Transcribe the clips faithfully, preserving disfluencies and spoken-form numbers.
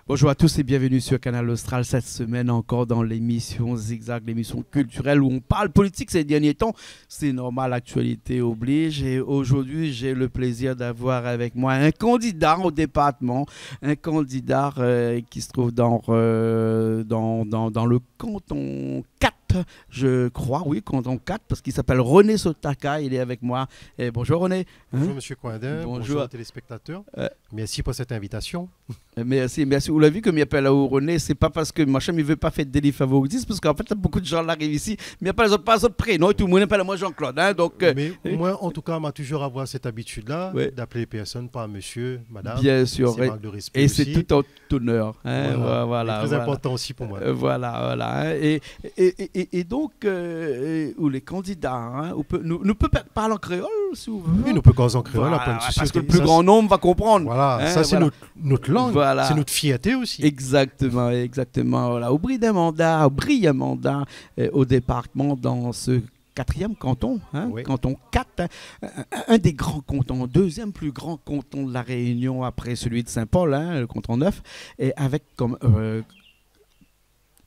Bonjour à tous et bienvenue sur Kanal Austral. Cette semaine encore dans l'émission Zigzag, l'émission culturelle où on parle politique ces derniers temps. C'est normal, l'actualité oblige. Et aujourd'hui, j'ai le plaisir d'avoir avec moi un candidat au département, un candidat, euh, qui se trouve dans, euh, dans, dans, dans le canton quatre, je crois, oui, canton quatre, parce qu'il s'appelle René Sotaka. Il est avec moi. Eh, bonjour René. Hein ? Bonjour, monsieur Coindin. Bonjour. Bonjour aux téléspectateurs. Euh. Merci pour cette invitation. Euh, merci, merci. Ou la vi ke mi apèl aou René, sé pa parske machin, mi vé pa fé déli favoritis, parske an fèt, bonpé de moun i ariv isi, mi apèl azot pa zot prénon, tout demoun i apèl amoin Jean-Claude, hein, donk, euh, mé moin, an tou ka, ma touzour avoir sèt abitid-la, ouais, d'apèl lé pèrsone par monsieur, madame. Bien sûr, sé mark de rèspé osi. É sé tout an onèr, hein, voilà. Voilà, voilà, voilà. Lé trè inportan osi pou moin. Euh, voilà, voilà, hein. É, é, é, é, é donk, euh, ou lé kandida, hein, ou pé, nou, nou pé pa-, parl an kréol, si ou vé. Oui, nou pé koz an kréol, la, pa de sousi. Voilà, parske lo pli gran nonb va konprann. Voilà, hein, sa sé nout, nout lang, sé nout fièrté osi. Exactement, exactement, voilà. Ou bri d'in manda, ou bri in manda, euh, au département dans ce quatrième canton, hein, oui, canton quatre, hein, un, un des grands cantons, deuxième plus grand canton de La Réunion après celui de Saint-Paul, hein, le canton neuf, et avec comme, euh,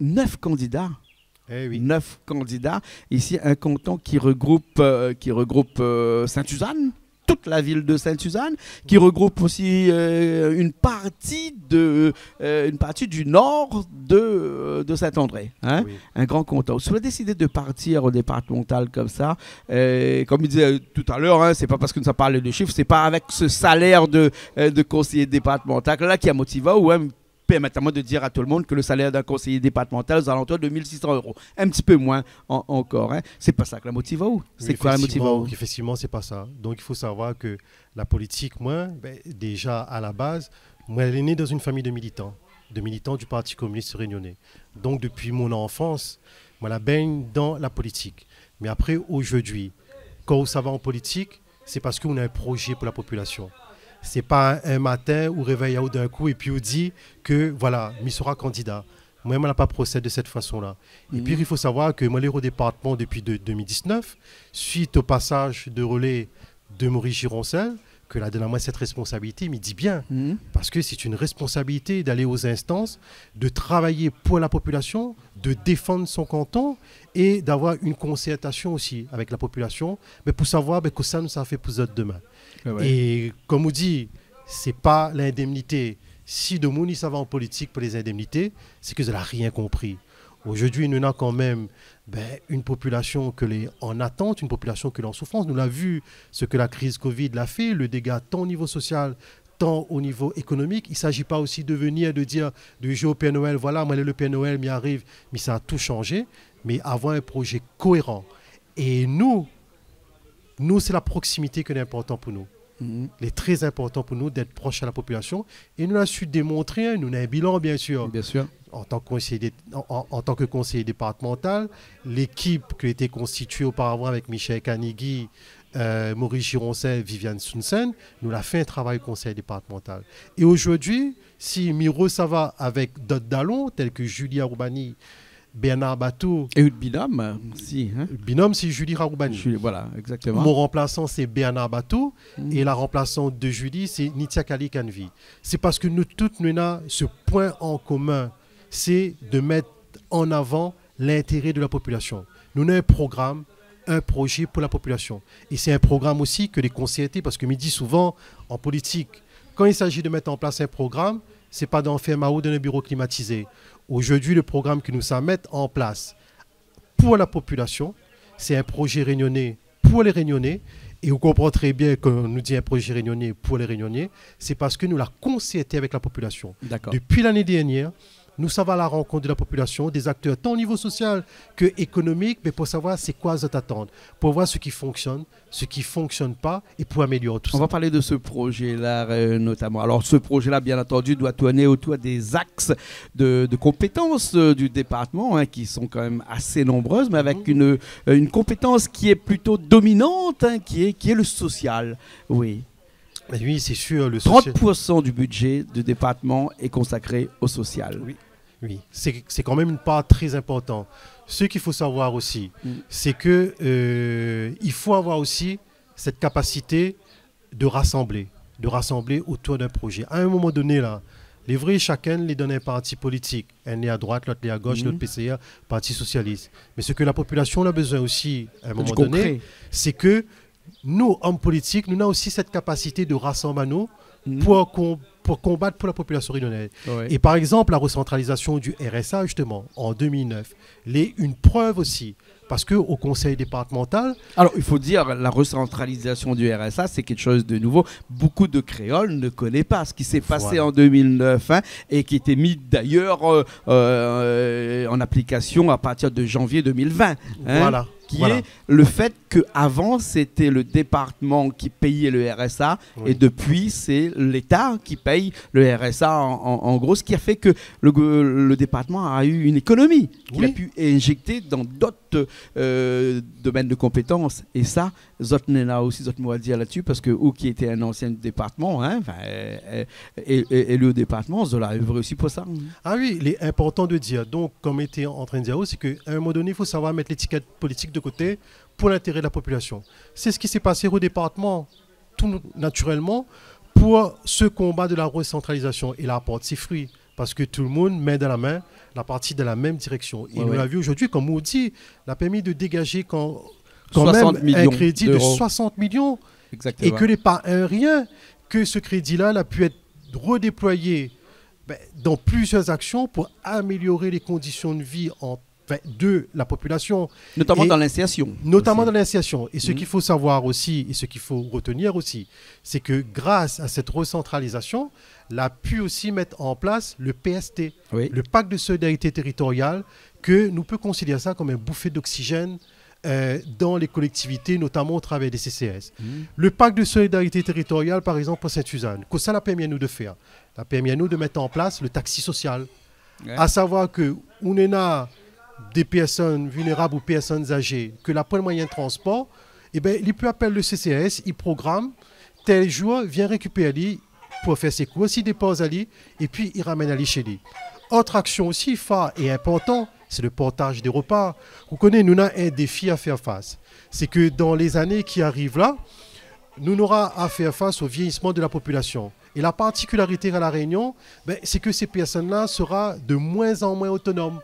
neuf candidats. Eh oui. Neuf candidats. Ici, un canton qui regroupe, euh, qui regroupe, euh, Sainte-Suzanne, toute la ville de Sainte-Suzanne, qui regroupe aussi, euh, une partie de, euh, une partie du nord de, euh, de Saint-André, hein, oui, un grand canton. Si ou la désidé de partir au départemental konmsa, euh, konm mi té di, euh, talèr, hein, sé pa parske nou sa parl de shif, sé pa avèk se salèr de, euh, de konséyé départemantal la ki la motiv aou, hein, pèrmèt amoin de dir a tout le monde ke le salèr d'in konséyé départemantal, aux alentours de mille six cents euros. In ti pé moin an-, ankor, hein. Sé pa sa ki la motiv aou. Oui, sé koi la motiv aou ? Éfèktivman, éfèktivman, sé pa sa. Donk, i fo savoir ke la politik, moin, bin, déza, a la baz, moin lé né dan in famiy de militan, de militan du Parti Communiste Réunionnais. Donk, dopi mon anfans, moin la bègn dan la politik. Mé apré, ojourdui, kan ou sava an politik, sé parske ou néna in projé pou la popilasion. Sé pa in, in matin ou révèy aou d'in kou épi ou di ke, voilà, mi sra kandida. Moin, moin la pa prosèd de sèt fason-la. Épi, i fo savoir ke moin lé o départeman dopi de, deux mille dix-neuf, suite au passage de relais de Maurice Gironcel, ke la donn amoin sèt rèsponsabilité, mi di bien, parske sé in rèsponsabilité d'alé o zinstans, de travay pou la popilasion, de défann son kanton é d'avoir in konsèrtasion osi avèk la popilasion, mé pou savoir, bin, kosa nou sa fé pou zot domin. Ouais, ouais. É konm ou di, sé pa lindèmnité. Si demoun i sava an politik pou lé zindèmnité, sé ke zot la rien konpri. Ojourdui, nou néna kanmèm, bin, in popilasion ke lé an atant, in popilasion ke lé an soufrans. Nou la vi sak la kriz covid la fé, le déga tan o nivo sosial, tan o nivo ékonomik. I s'agit pas aussi de venir, de dire, de jouer au Père Noël, voilà, moin lé le Père Noël, mi ariv, mi sa tou shanjé, mé avoir in projé koéran. É nou, nou, sé la proksimité ke lé inportan pou nou. Lé trè inportan pou nou d'èt prosh a la popilasion. É nou la su démontré, nou néna in bilan, bien sir. Bien sir. An tan ke konséyé dé-, an, an, an tan ke konséyé départemantal, lékip ki lété konstitié oparavan avèk Michel Kanigui, euh, Maurice Gironcel, Viviane Sounsen, nou la fé in travay konséy départemantal. É ojourdui, si mi rosava avèk d'ot dalon, tèl ke Julie Aroubani, Bernard Batou. É in binom, euh, osi, hein ? Binom, sé Julie Aroubani. Julie, voilà, exactement. Mon ranplasan, sé Bernard Batou. É la ranplasan de Julie, sé Nitia Kali Kanvi. Sé parske nou tout, nou néna se poin an komin, sé de mèt an avan lintéré de la popilasion. Nou néna in program, in projé pou la popilasion. É sé in program osi ke lé konsèrté, parske mi di souvan, an politik, kan i s'agit de mèt an plas in program, sé pa dan fèrm aou dan in biro klimatizé. Ojourdui, le program ke nou sa mèt an plas pou la popilasion, sé in projé rényoné pou lé Rényoné. É ou konpran trè bien kan nou di in projé rényoné pou lé Rényoné, sé parske nou la konsèrté avèk la popilasion. Dakor. Dopi lané dèrnièr, nou sava a la rankont de la popilasion, dé zaktèr, tan o nivo sosial ke ékonomik, mé pou savoir sé koi zot atant, pou voir sak i fonksionn, sak i fonksionn pa, é pou amélior tousa. On va parler de ce projet-là, euh, notamment. Alors, ce projet-là, bien entendu, doit tourner autour des axes de, de compétences, euh, du département, hein, qui sont quand même assez nombreuses, mais avec une, euh, une compétence qui est plutôt dominante, hein, qui est, qui est le social. Oui. Oui, c'est sûr, le social. Trente pour cent du budget du département est consacré au social. Oui, oui. C'est, c'est quand même une part très importante. Ce qu'il faut savoir aussi, c'est que, euh, il faut avoir aussi cette capacité de rassembler, de rassembler autour d'un projet. À un moment donné, là, Lé vré, shakinn lé dann in parti politik. Inn lé a droit, lot lé a gosh, lot P C R, Parti Sosialis. Mé sak la popilasion la bezoin osi, a in moman doné, sé ke nou, om politik, nou na osi sèt kapasité de rasanm anou pou kon-, pou konbat pou la popilasion rényonèz. É par égzanp, la resantralizasion du R S A, zistoman, an deux mille neuf, lé in prèv osi. Parske o konsèy départmantal... Alors, il faut dire, la recentralisation du R S A, c'est quelque chose de nouveau. Beaucoup de Créoles ne connaît pas ce qui s'est passé en deux mille neuf, hein, et qui était mis d'ailleurs, euh, euh, en application à partir de janvier deux mille vingt, hein, qui est le fait que avant, c'était le département qui payait le R S A, et depuis, c'est l'État qui paye le R S A en, en, en gros, ce qui a fait que le, le département a eu une économie qu'il a pu injecter dans d'autres, euh, domaines de compétences. Et ça, zot néna osi zot mo a dir la-dsi, parske ou ki été in ansien départman, hein, enfin, euh, euh, é-, é-, élu o départman, zot la oevré osi pou sa, hein. Ah oui, lé inportan de dir. Donk, konm mi té antrin dir, sé ke a in moman doné, i fo savoir mèt létikèt politik de koté pou lintéré de la popilasion. Sé sak la pasé o départman, tou natirèlman, pou se konba de la resantralizasion, é la port sé frui, parske tout le moun, min dan la min, la parti dan la mèm direksion. É nou la vi zordi, konm ou di, la pèrmi de dégajé kan, kan mèm in krédi de soixante millions, é ke lé pa in rien, ke se krédi-la, la pu èt redéployé, bin, dan plizièr aksion pou amélioré lé kondision de vi an, enfin, de la popilasion. Notamment dans l'insertion. Notamment dans l'insertion. É sak i fo savoir osi, é sak i fo retenir osi, sé ke gras a sèt resantralizasion, la pu osi mèt an plas le P S T, le Pacte de solidarité territoriale, ke nou pé konsidér sa konm in boufé d'oksijèn, euh, dan lé kolektivité, notamman o travèr dé C C S. Le Pacte de solidarité territoriale, par égzanp, pou Sainte-Suzanne, kosa la pèrmi anou de fèr ? La pèrmi anou de mèt an plas le taxi social. A savoir ke ou néna dé pèrsone vilnérab ou pèrsone azé, ke la poin moiyin de transpor, é bin, li pé apèl le C C S, i program, tèl zour, vien rékipèr ali pou fé sé kours, i dépoz ali, épi i ramèn ali shé li. Ot aksion osi, far é inportan, sé le partaz dé repa. Ou koné, nou néna in défi a fèr fas. Sé ke dan lé zané ki ariv la, nou nora a fèr fas o viéyisman de la popilasion. É la partikilarité a La Rényon, bin, sé ke sé pèrsone-la sera de moin an moin otonom.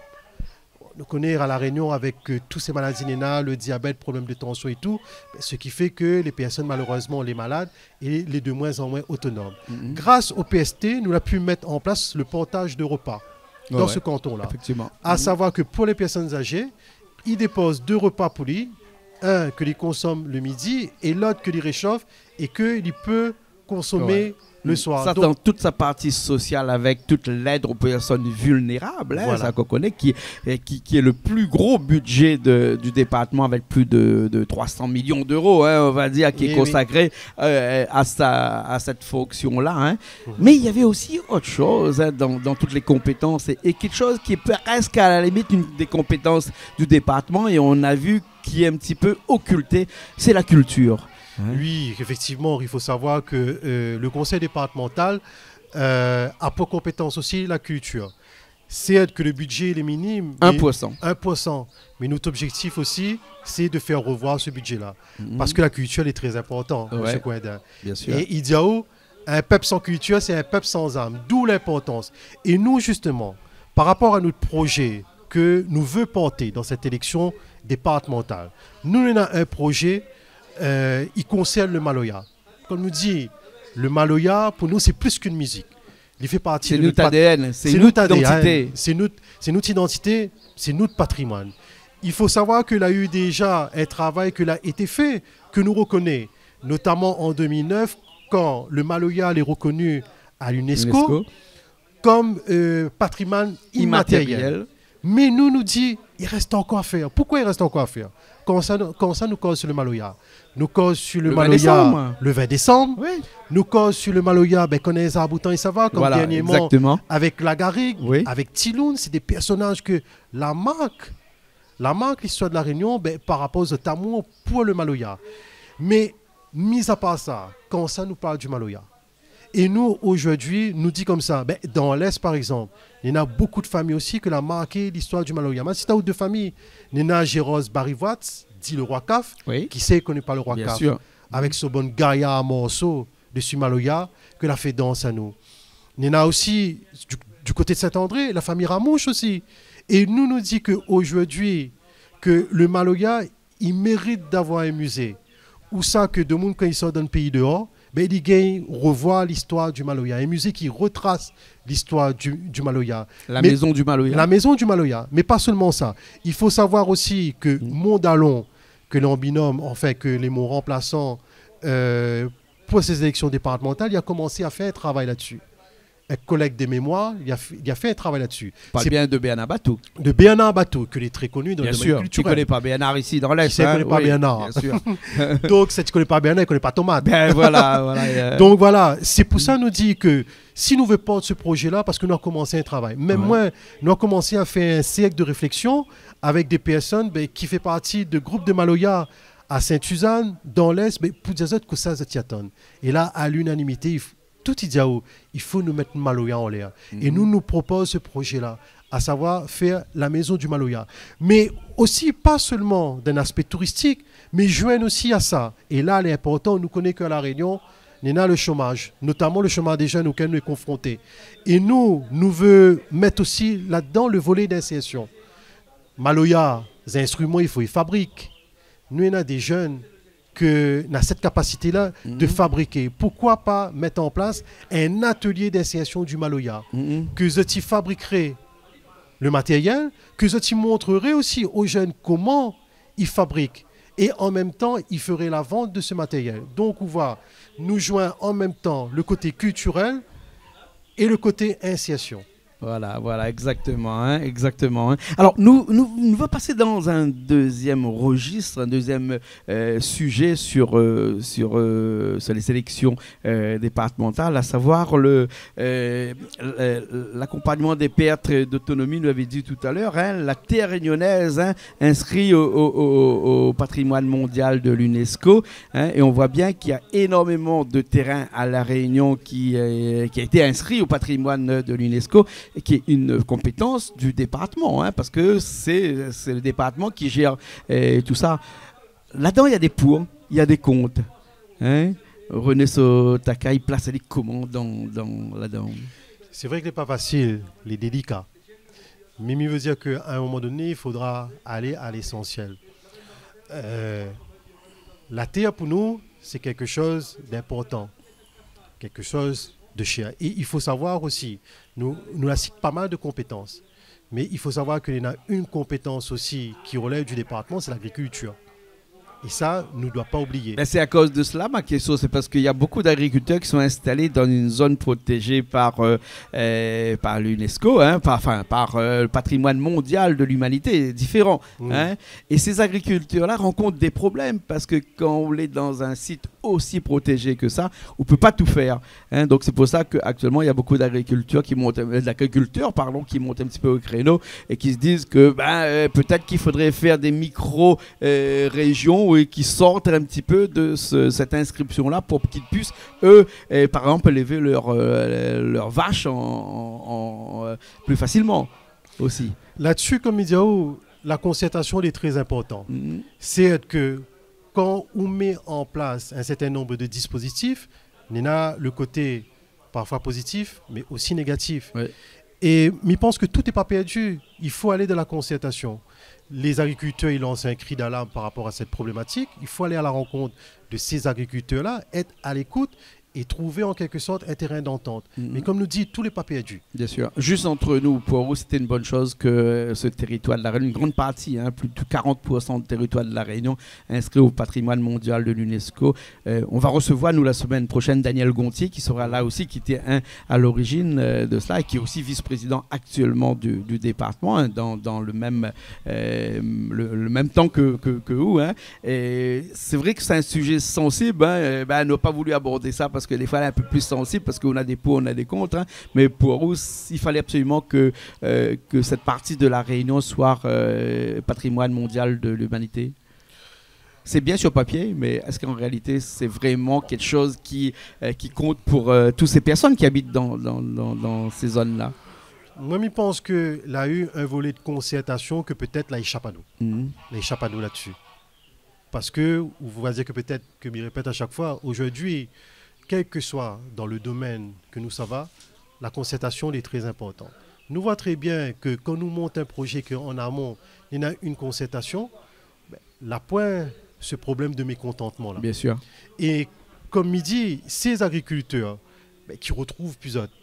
Nou koné a La Rényon avèk, euh, tout sé maladi néna, le diabèt, problèm de tansion é tou, bin, se ki fé ke lé pèrsone, malérèzman, lé malad é lé de moin an moin otonom. Gras o P S T, nou la pu mèt an plas le partaz de repa dan se kanton-la. A savoir ke pou lé pèrsone azé, i dépoz dé repa pou li, in ke li konsom le midi é lot ke li réshof é ke li pé konsomé le soir. Sa, donk, dan tout sa parti sosial, avèk tout lèd o pèrsone vilnérab, in, sa k'ou koné, ki, euh, ki, ki lé le pli gro budjé de, du départman, avèk plis de, de trois cents millions d'euros, in, on va dir, ki lé konsakré, euh, a sa, a sèt fonksion-la, in. Mé navé osi ot shoz, in, dan, dan tout lé konpétans, é, é kékshoz ki lé prèsk a la limit inn dé konpétans du départman, é nou la vi ki lé in ti pé okilté, sé la kiltir. Oui, éfèktivman, i fo savoir ke, euh, le konsèy départmantal, euh, a pou konpétans osi la kiltir. Sèrt ke le budjé lé minim, mé in pour san. In pour san. Mé nout objèktif osi, sé de fèr revoir se budjé-la. Parske la kiltir lé trè inportan, mésyé Coindin. Bien sûr. É i di aou, in pèp san kiltir, sé in pèp san zam. D'où l'inportans. É nou, zistoman, par rapor a nout projé ke nou vé porté dan sèt élèksion départmantal, nou néna in projé, euh, i konsèrn le maloya. Konm nou di, le maloya, pou nou, sé plis k'in mizik. Li fé parti de nout pat-, sé nout A D N, sé nout idantité. Sé nout, sé nout idantité, sé nout patrimoine. I fo savoir ke la u déza in travay ke la été fé, ke nou rekoné, notaman an deux mille neuf, kan le maloya lé rekoni a l'UNESCO konm, euh, patrimoine imatériel. Mé nou, nou di, i rès ankor a fèr. Poukoué i rès ankor a fèr ? Kan sa, kan sa nou koz su le maloya, nou koz su le maloya le vin désanm. Oui. Nou koz su le maloya, bin, kan néna in zaboutan i sava, konm dèrnièrman avèk Lagarigue, avèk Tiloun, sé dé pèrsonaz ke la mark, la mark listoir de La Rényon, bin, par rapor a zot amour pou le maloya. Mé, mis a par sa, kan sa nou parl du maloya, é nou, zordi, nou di konmsa, bin, dan Lès, par égzanp, néna bonpé de famiy osi ke la marké listoir du maloya. Mé sé in ou dé famiy, néna Géroz Barivoit, di le Roi Kaf, ki sé koni pa le Roi Kaf, avèk son bann gayar morso dési maloya, ke la fé dans anou. Néna osi, du, du koté de Saint-André, la fami Ramouche osi. É nou, nou di ke zordi, ke le maloya, i mérit d'avoir in mizé. Ousa ke demoun, kan i sort dann péi déor, bin, i gingn revoir listoir du maloya. In mizé ki retras listoir du, du maloya. La Mé-, Maison du Maloya. La Maison du Maloya. Mé pa sèlman sa. I fo savoir osi ke Mm. mon dalon, ke lé an binom, anfin, ke lé mon ranplasan, euh, pou sé zéléksion départmantal, li la komansé a fé in travay la-dsi. In kolèg de mémoir, li la f-, li la fé in travay la-dsi. Parl Sé bien de Bernard Batou. De Bernard Batou, ke lé trè koni dan le domèn kiltirèl. Bien sûr. Qui connaît pas Bernard ici dans l'Est, hein ? Qui connaît pas Bernard ? Oui, bien sûr. Donk, si ou koné pa Bernard, ou koné pa tomat. Ben voilà, voilà, euh. Donk voilà, sé pou sa nou di ke si nou vé port se prozé-la, parske nou la komansé in travay. Mèm Ouais. moin, nou la komansé a fé in sèrk de réfléksion avèk dé pèrsone, bin, ki fé parti de group de maloya à Sainte-Suzanne, dan l'Est, bin, pou dir azot kosa zot i atann. É la, à l'unanimité, i f-, tout i di, ah, oh, i fo nou mèt maloya anlèr. É Mhm. nou, nou propoz se prozé-la, à savoir fé la Maison du Maloya. Mé osi, pa sèlman d'in aspé touristik, mé zoinn osi a sa. É la, lé inportan, nou koné ke La Rényon, néna le shomaz, notaman le shomaz dé zoinn oukèl nou lé konfronté. É nou, nou vé mèt osi ladan le volé d'insersion. Maloya, zé instriman, i fo i fabrik. Nou néna dé zoinn ke na sèt kapasité-la de Mhm. fabriké. Poukoi pa mèt an plas in atelié d'insersion du maloya, Mhm. ke zot i fabrikré le matériel, ke zot i montreré osi o zoinn koman i fabrik. É an mèm tan, i feré la vant de se matériel. Donk, ou voi, nou zoinn an mèm tan le koté kiltirèl é le koté insersion. Voilà, voilà, exactement, hein, exactement, hein. Alors, nous, nous, nous va passer dans un deuxième registre, un deuxième, euh, sujet sur, euh, sur, euh, sur les élections, euh, départementales, à savoir le, euh, le, l'accompagnement des pertes d'autonomie, nous l'avait dit tout à l'heure, hein, la terre réunionnaise, hein, inscrit au, au, au, au patrimoine mondial de l'UNESCO, hein, et on voit bien qu'il y a énormément de terrain à La Réunion qui, euh, qui a été inscrit au patrimoine de l'UNESCO et qui est une compétence du département, hein, parce que c'est, c'est le département qui gère, euh, tout ça. Là-dedans, il y a des pour, il y a des contre, hein. René Sotakay, plas ali koman dan, dan, ladan ? Sé vré ke lé pa fasil, lé délika. Mé mi vé dir ke a in moman doné, i fodra alé a lésansièl. Euh, la tèr pou nou, sé kékshoz d'inportan, kékshoz de shèr. É i fo savoir osi, nou, nou la sit pa mal de konpétans, mé i fo savoir ke néna in konpétans osi ki relèv du départman, sé lagrikiltir. É sa, nou doi pa oublié. Ben, c'est à cause de cela, ma question, c'est parce qu'il y a beaucoup d'agriculteurs qui sont installés dans une zone protégée par, euh, euh, par l'UNESCO, hein, par, enfin, par, euh, le patrimoine mondial de l'humanité, différent, Mm. hein. Et ces agriculteurs-là rencontrent des problèmes parce que quand on est dans un site aussi protégé que ça, on peut pas tout faire. Hein, donc c'est pour ça qu'actuellement, il y a beaucoup d'agriculteurs qui montent, euh, d'agriculteurs, pardon, qui montent un petit peu au créneau et qui se disent que, ben, euh, peut-être qu'il faudrait faire des micro, euh, régions et qui sortent un petit peu de ce, cette inscription-là pour qu'ils puissent, eux, euh, par exemple, élever leur, euh, leur vache en, en, en, euh, plus facilement aussi. Là-dessus, comme il dit, oh, la concertation, elle est très importante. Mhm. C'est que kan ou mèt an plas in sèrtin nonb de dispozitif, néna le koté parfoi pozitif, mé osi négatif. Ouais. É mi pans ke tout lé pa pèrdi. I fo alé dan la konsèrtasion. Lé zagrikiltèr, i lans in kri d'alarm par rapor a sèt problématik. I fo alé a la rankont de sé zagrikiltèr-la, èt a lékout é trouv an kèlk sort in térin d'antant. Mhm. Mé kom nou di, tout lé pa pèrdi. Bien sûr. Juste entre nous, pour vous, c'était une bonne chose que ce territoire de la Réunion, une grande partie, hein, plus de quarante pour cent du territoire de la Réunion inscrit au patrimoine mondial de l'UNESCO. Euh, on va recevoir, nous, la semaine prochaine, Daniel Gontier, qui sera là aussi, qui était un, à l'origine, euh, de cela, et qui est aussi vice-président actuellement du, du département, hein, dans, dans le même, euh, le, le même temps que, que, que vous, hein. Et c'est vrai que c'est un sujet sensible, hein. Euh, ben, on n'a pas voulu aborder ça parce que des fois, elle est un peu plus sensible, parce qu'on a des pour, on a des contre, hein. Mais pour vous, il fallait absolument que, euh, que cette partie de la Réunion soit, euh, patrimoine mondial de l'humanité. C'est bien sur papier, mais est-ce qu'en réalité, c'est vraiment quelque chose qui, euh, qui compte pour, euh, toutes ces personnes qui habitent dans, dans, dans, dans ces zones-là ? Moin, mi pans ke la u in volé de konsèrtasion ke pétèt la éshap anou. Mhm. La éshap anou la-dsi. Parske, ou va dir ke pétèt ke mi répèt a shak foi, zordi, kèlkesoi dan le domèn ke nou sava, La konsèrtasion lé trè inportan. Nou voi trè bien ke kan nou mont in projé ke an amon, néna in konsèrtasion, bin, la poin se problèm de mékontantman la. Bien sûr. É kom mi di, sé agrikiltèr, bin, ki retrouv pi zot.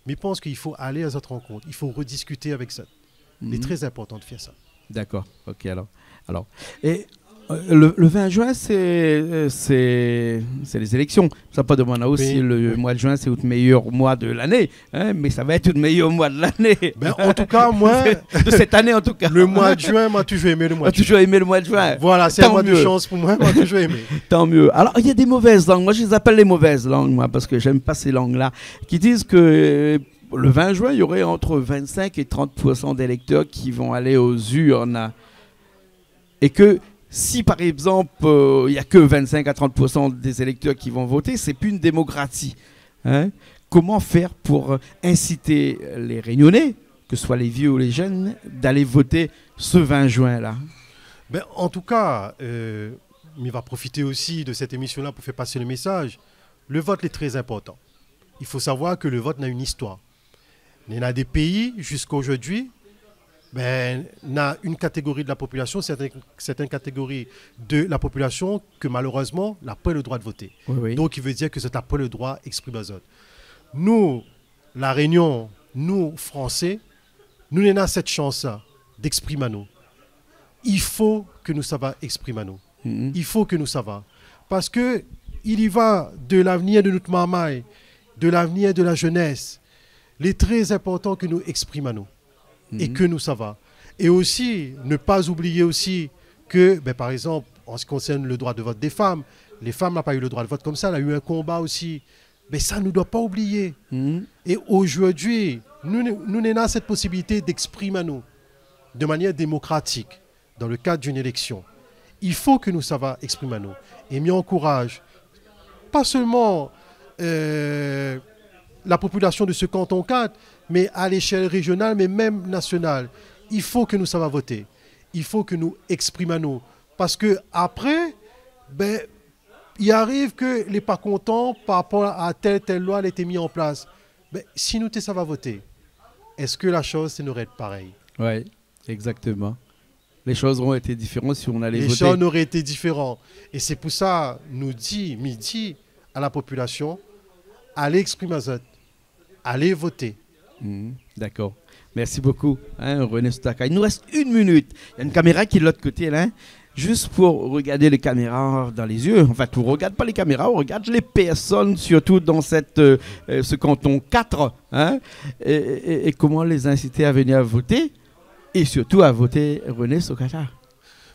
Mi pans ke i fo alé a zot rankont, i fo rediskité avèk zot. Lé trè inportan de fèr sa. D'accord, ok, alors. Alors, et, euh, le, le vingt juin, c'est, euh, c'est, c'est les élections. Sa pa domann aou si le mois de juin, c'est out méyèr mois de l'année, hein, mais ça va être out méyèr mois de l'année. Ben, en tout cas, moi, de cette année, en tout cas. Le mois de juin, ma toujours aimé le mois de juin. Toujours aimé le mois de juin. Voilà, c'est un mois de chance pour moi, ma toujours aimé. Tant mieux. Alors, il y a des mauvaises langues. Moi, je les appelle les mauvaises langues, moi, parce que j'aime pas ces langues-là, qui disent que, euh, le vingt juin, il y aurait entre vingt-cinq et trente pour cent d'électeurs qui vont aller aux urnes. Et que si, par exemple, euh, il y a que vingt-cinq à trente pour cent des électeurs qui vont voter, c'est plus une démocratie. Hein ? Comment faire pour, euh, inciter les Réunionnais, que ce soit les vieux ou les jeunes, d'aller voter ce vingt juin-là ? Ben, en tout cas, euh, mi va profiter aussi de cette émission-là pour faire passer le message. Le vote est très important. Il faut savoir que le vote a une histoire. Néna des pays, jusqu'à aujourd'hui, ben, néna une catégorie de la population, certaines, certaines catégories de la population que malheureusement, la poin le droit de voter. Oui, oui. Donc, il veut dire que zot la poin le droit d'exprimer zot. Nou, La Réunion, nou, Français, nou néna cette chance-là d'exprimer anou. Il faut que nou sava exprim anou. Mhm. Il faut que nou sava. Parce que il y va de l'avenir de notre marmaille, de l'avenir de la jeunesse. Il est très important que nou exprim anou. Et que nou sava. Et aussi, ne pas oublier aussi que, ben, par exemple, en ce qui concerne le droit de vote des femmes, les femmes n'ont pas eu le droit de vote comme ça, il y a eu un combat aussi. Mais ça, nou doi pa oublié. Mhm. Et aujourd'hui, nou, nou néna cette possibilité d'exprimer anou de manière démocratique dans le cadre d'une élection. Il faut que nou sava exprim anou. Et mi encourage pas seulement, euh, la population de ce canton quatre, mais à l'échelle régionale, mais même nationale. Il faut que nou sava voter. Il faut que nou exprim anou. Parce que après, ben, il arrive que lé pa kontan par rapport à telle, telle loi, elle a été mise en place. Ben, si nou té sava voter, est-ce que la chose, ça n'aurait été pareil ? Ouais, exactement. Les choses auraient été différentes si on allait voter. Les choses auraient été différentes. Et c'est pour ça, nou di, mi di à la population, alé exprim azot, alé voter. Mhm, d'accord. Merci beaucoup, hein, René Sotaka. Il nous reste une minute. Il y a une caméra qui est de l'autre côté, là, hein. Juste pour regarder les caméras dans les yeux. En fait, on regarde pas les caméras, on regarde les personnes, surtout dans cette, euh, euh, ce canton quatre, hein, et, et, et comment les inciter à venir voter, et surtout à voter René Sotaka.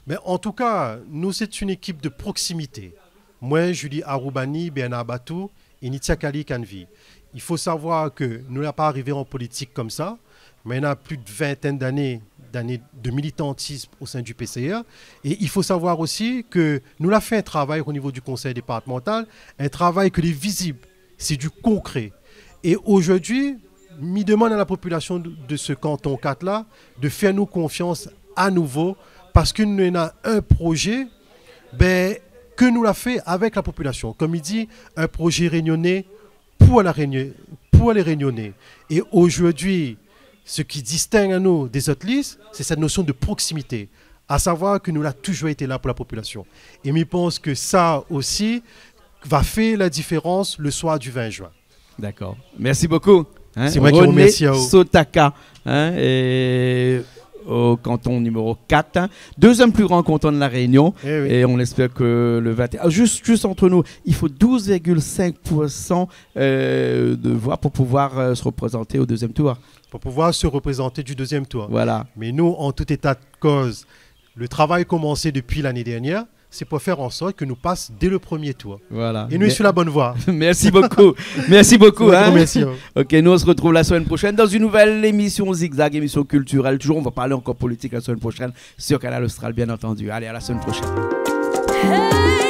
Ben, en tout cas, nou, c'est une équipe de proximité. Moin, Julie Aroubani, Bernard Batou, é Nitia Kali Kanvi. Il faut savoir que nou la pa arivé en politique comme ça, mais on a plus de vingtaine d'années, d'années de militantisme au sein du P C R. Et il faut savoir aussi que nou la fait un travail au niveau du conseil départemental, un travail que lé visible, c'est du concret. Et aujourd'hui, mi demann à la population de, de ce canton quatre là de faire nou confiance à nouveau parce que nou néna un projet, ben, que nou la fait avec la population. Comme il dit, un projet réunionnais pour la Réunion, pour les Réunionnais. Et aujourd'hui, ce qui distingue anou des autres listes, c'est cette notion de proximité, à savoir que nou la toujours été là pour la population. Et mi pans que ça aussi va faire la différence le soir du vingt juin. D'accord. Merci beaucoup. Hein, c'est moi qui remercie à vous. René Sotaka, hein, et au canton numéro quatre, hein. Deuxième plus grand canton de la Réunion. Eh oui. Et on espère que le vingt et un, ah, juste, juste entre nous, il faut douze virgule cinq pour cent, euh, de voix pour pouvoir, euh, se représenter au deuxième tour. Pour pouvoir se représenter du deuxième tour. Voilà. Mais nou, en tout état de cause, le travail commencé depuis l'année dernière, c'est pour faire en sorte que nou passe dès le premier tour. Voilà. Et nou lé sur la bonne voie. Merci beaucoup. Merci beaucoup, hein. Merci à vous. Ok, nous, on se retrouve la semaine prochaine dans une nouvelle émission Zigzag, émission culturelle. Toujours, on va parler encore politique la semaine prochaine sur Kanal Austral, bien entendu. Allez, à la semaine prochaine. Hey,